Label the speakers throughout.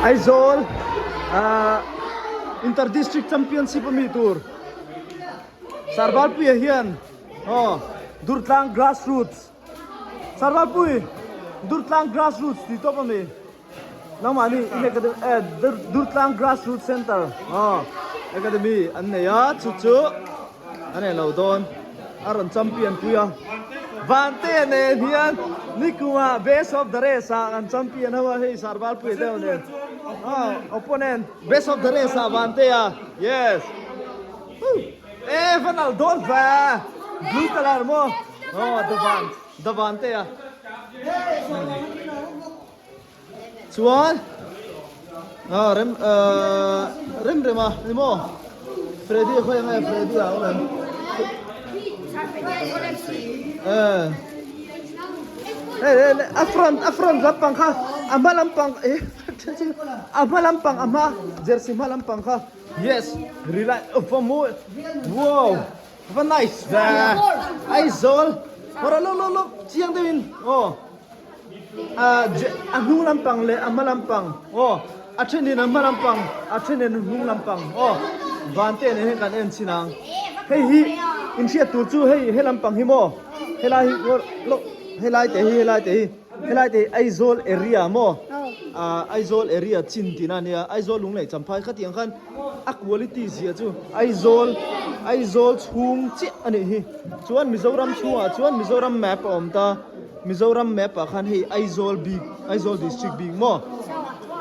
Speaker 1: Aizawl ah Inter District Championship ami tur Sarvalpuia hian aw Durtlang Grassroots Sarvalpui Durtlang Grassroots tih tawp ami. Nangmahni in academy eh Durtlang Grassroots Center aw academy an nei a chu chu a nei lo dawn a rawn champion pui a Vantea nen hian nikuma best of the rest ah kan champion ho a hei Sarvalpuia deuh nen aw opponent best of the rest ah Vantea yes e va nalh dawn ve blue colour maw aw the van the Vantea. Chuan ah rem ah rem rem a ni maw Freddy khawi ang e Freddy a awm em eh hei hei a front a front lampang kha a hma lampang eh a hma lampang a hma jersey hma lampang kha yes rila va mawi wow va nice ve Aizawl hawra lo lo lo chiang deuhin aw. A hnung lampang leh a hma lampang aw a thenin a hma lampang a thenin a hnung lampang aw van te nen hian kan en chhin ang hei hi inhriat tur chu hei he lampang hi maw helai hi helai te hi helai te hi helai te hi Aizawl area maw ah Aizawl area chin tihna a nia Aizawl lunglei champhai khatiang khan a quality zia chu Aizawl Aizawl chhung chiah a nih hi chuan Mizoram chhungah chuan Mizoram map a awm ta. Mizoram map ah khan hei Aizawl bik Aizawl district bik maw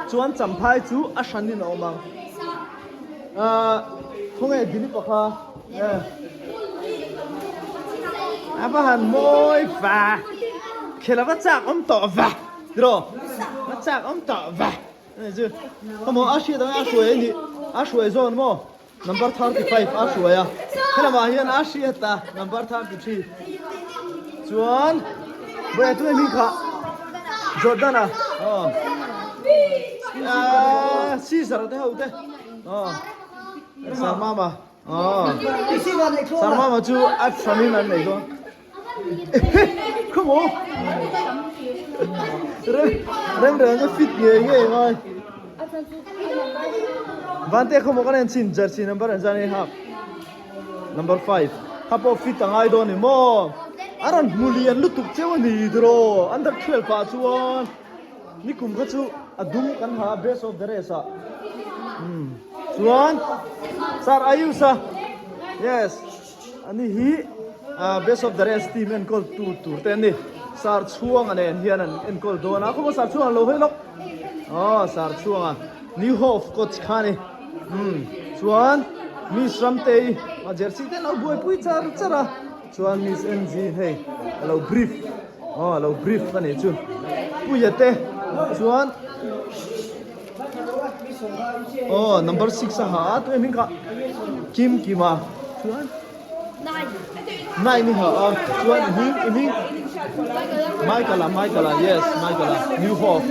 Speaker 1: chuan Champhai chu a hran in a awm ang ahh khawnge Dilip a kha eh a va han mawi va khel a va chak awm tawh va tiraw va chak awm tawh va chu khawmaw a hriat ang a hruai a nih a hruai zawn maw. Number 35 a hruai a, helamah hian a hriat a number 33 chuan vawiah tunge hming kha Jordan a aw Caesar te ho te aw Sarmama aw Sarmama chu a hranin an nei dawn Come on Rem rem rem na fit ngei ngei ngai Vante khaw maw kan en chin jersey number an zan ei hak number 5 kha pawh fit a ngai dawn ni maw a rawn hmu lian lutuk cheu a ni tiraw under 12 ah chuan nikum kha chu a dum kan ha a best of the rest ah chuan sir Ayush a yes Ani hi best of the rest team enkawl tu tur te an ni. Sar chhuanga nen hian an enkawl dawn a, khawmaw sar chhuanga an lo hawi lawk. Aw sar chhuanga new hope coach kha a ni. Umm chuan Miss Ramtei a jersey te an lo buaipui char char a, chuan Miss NG hei a lo brief aw a lo brief a nih chu. Puia te chuan. Aw number 6 a ha a tunge hming kha Kim Kima chuan 9 i ha a chuan i hming i hming Michael a Michael a yes Michael a new hope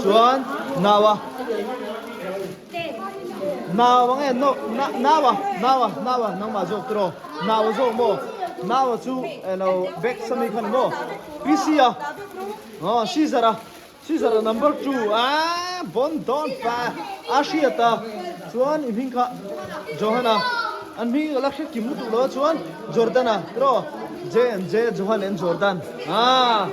Speaker 1: chuan Nawa Nawa nge no Nawa Nawa Nawa nangmah zawk tiraw Nawa zawk maw Nawa chu elo back sami khan maw PC a aw Caesar a Caesar a number 2 a bon dawn pa a hriat a chuan i hming kha Johan a an hming la hre kim lutuk lo a chuan Jordan a tiraw J and J Johan and Jordan a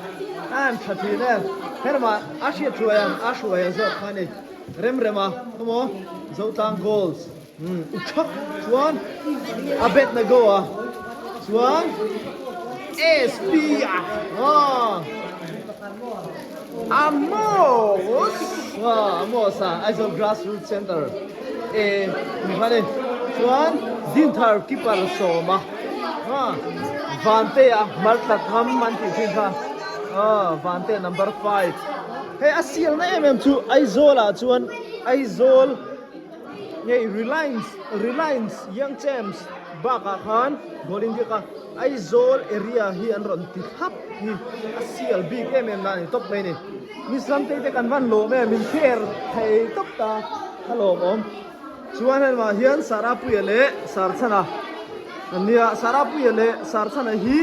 Speaker 1: an tha thin em helamah a hriat hruai ang a hruai a zawk kha a ni rem rem a khawmaw Zotlang goals umm u thak chuan a bet na go a chuan SP a aw Amos aw Amos a Aizawl Grassroots Center e ni kha ni chuan Dinthar keeper sawma aw Vante a Maltlat ngam an tih thin kha aw Vante number 5 hei a sialna em em chu Aizawl ah chuan Aizawl Hei Reliance Reliance Young Champs bakah khan goal india kha Aizawl area hi an rawn ti thlap hi a sial bik em em na a ni tawp mai a ni. Miss Ramtei te kan van lawm em min care thei tawp ta a lawmawm. Chuan hei mah hian Sarapuia leh Sarchhana an nia Sarapuia leh Sarchhana hi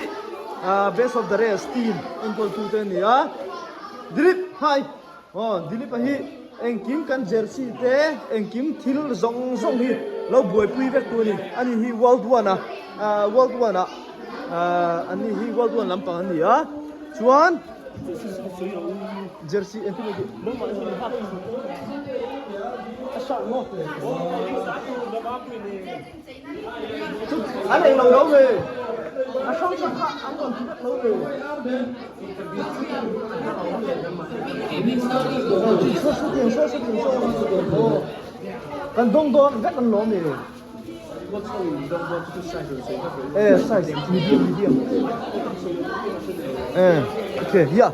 Speaker 1: best of the rest team enkawltute an ni a. Dilip hi! Aw Dilip-a hi Engkim kan jersey te engkim thil zawng zawng hi lo buaipui vek tu a ni. Ani hi world one a ah world one ah ah an ni hi world one lampang an ni a chuan jersey engtin nge tih a hrang maw an englo lo ve a hrang hrang kha an rawn ti vek lo ve. Kan dawng dawn vek an lawm e. Eh size medium medium. Eh okay ya.